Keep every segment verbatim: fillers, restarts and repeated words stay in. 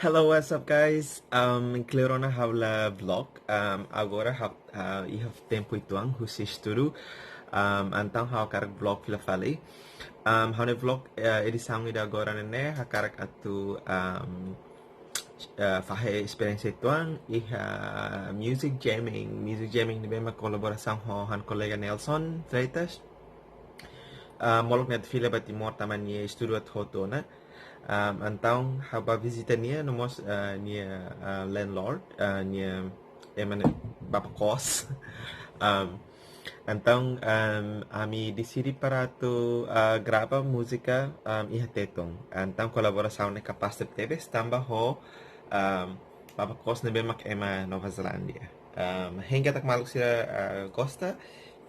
Hello, what's up, guys? Um, kleur ona ha'u la vlog. Um, agora ha'u, uh, iha tempu uitoan husi estudu. Um, entaun ha'u hakarak vlog fila fali. Um, ha'u-nia vlog, uh, edisaun ida agora ne'e hakarak atu, um, uh, fahe esperiénsia uitoan iha music jamming. Music jamming ne'ebé mak kolaborasaun ho ha'u-nia kolega Nelson Freitas. Ah, molok ne'e atu fila ba Timor tanba nia estudu atu hotu ona. Um, entaun ha'u bá vizita nia, no mós, ah, nia, ah, landlord, ah, nia ema ne'e bapa kos. Um, entaun, um, ami deside para atu, ah, grava múzika, um, iha Tetun. Entaun kolaborasaun ne'e kapás tebetebes tanba ho, um, bapa kos ne'ebé mak ema Nova Zelándia. Um, hein katak maluk sira, ah, gosta,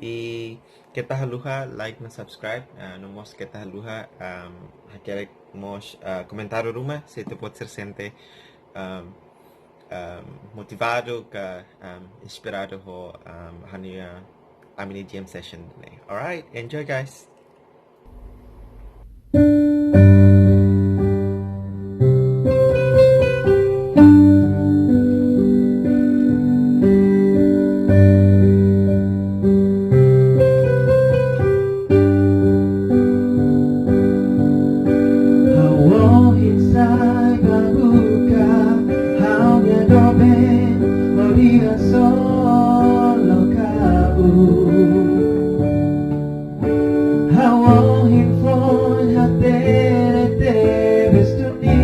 i keta haluha like no subscribe, ah, no mós keta haluha, um, hakerek mós, ah, komentáriu ruma, se ita-boot sira sente, um, um, motivadu ka, um, inspiradu ho, um, ha'u-nia, ah, ami-nia jam session ne'e. Alright, enjoy, guys. Ha'u ohin sai bá buka ha'u-nia doben, hodi hasoru ka'u. Ha'u ohin foin hatene tebes duni,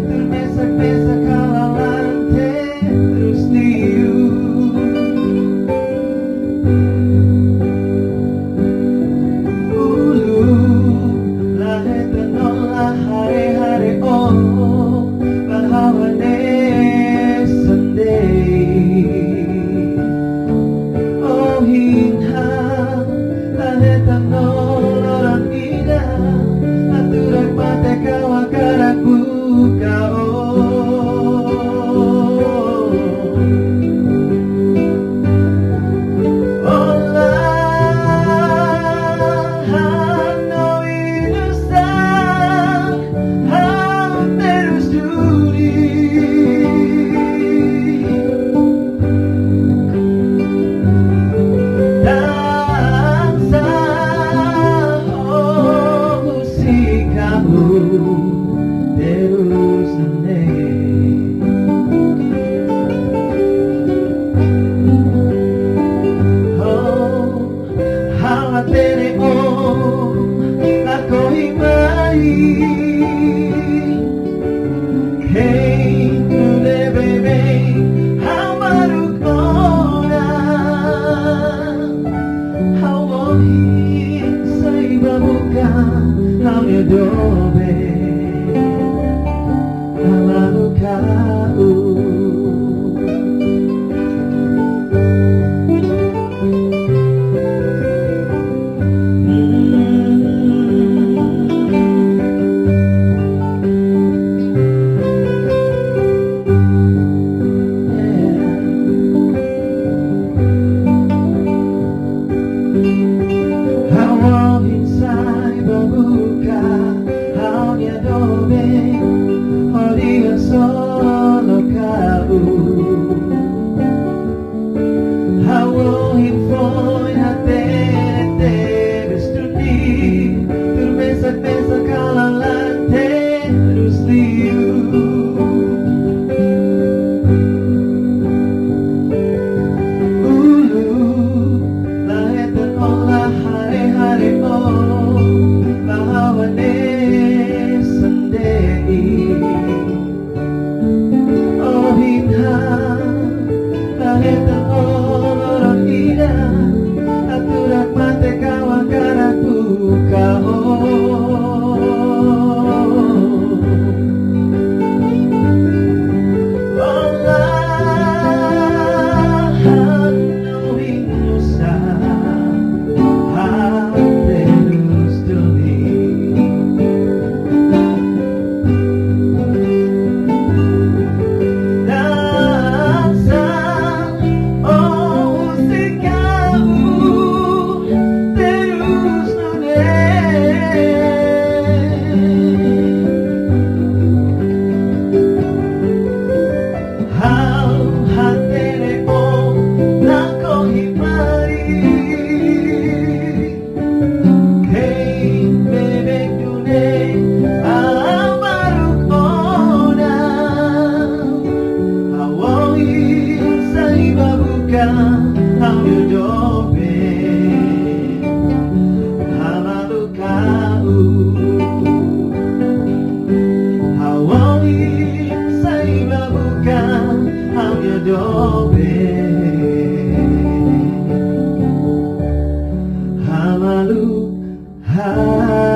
tuir mesak-mesak ha'u lalante terus liu. Uluk la hetan ona haree-haree ó, ba ha'u hanesan de'it. Ohin ha'u la hetan ona loron ida, atu rai mate ha'u hakarak buka ó. Ó la hanoin nusá, ha'u terus duni. Tansá ó husik ha'u terus ne'e. Oh, ha'u hatene ó lakohi mai. Hein nune'e beibeik ha'u baruk ona. Ha'u ohin sai bá buka ha'u-nia doben, hala'o ka'u. Ha'u ohin sei la buka ha'u-nia doben. Ha'u malu, ha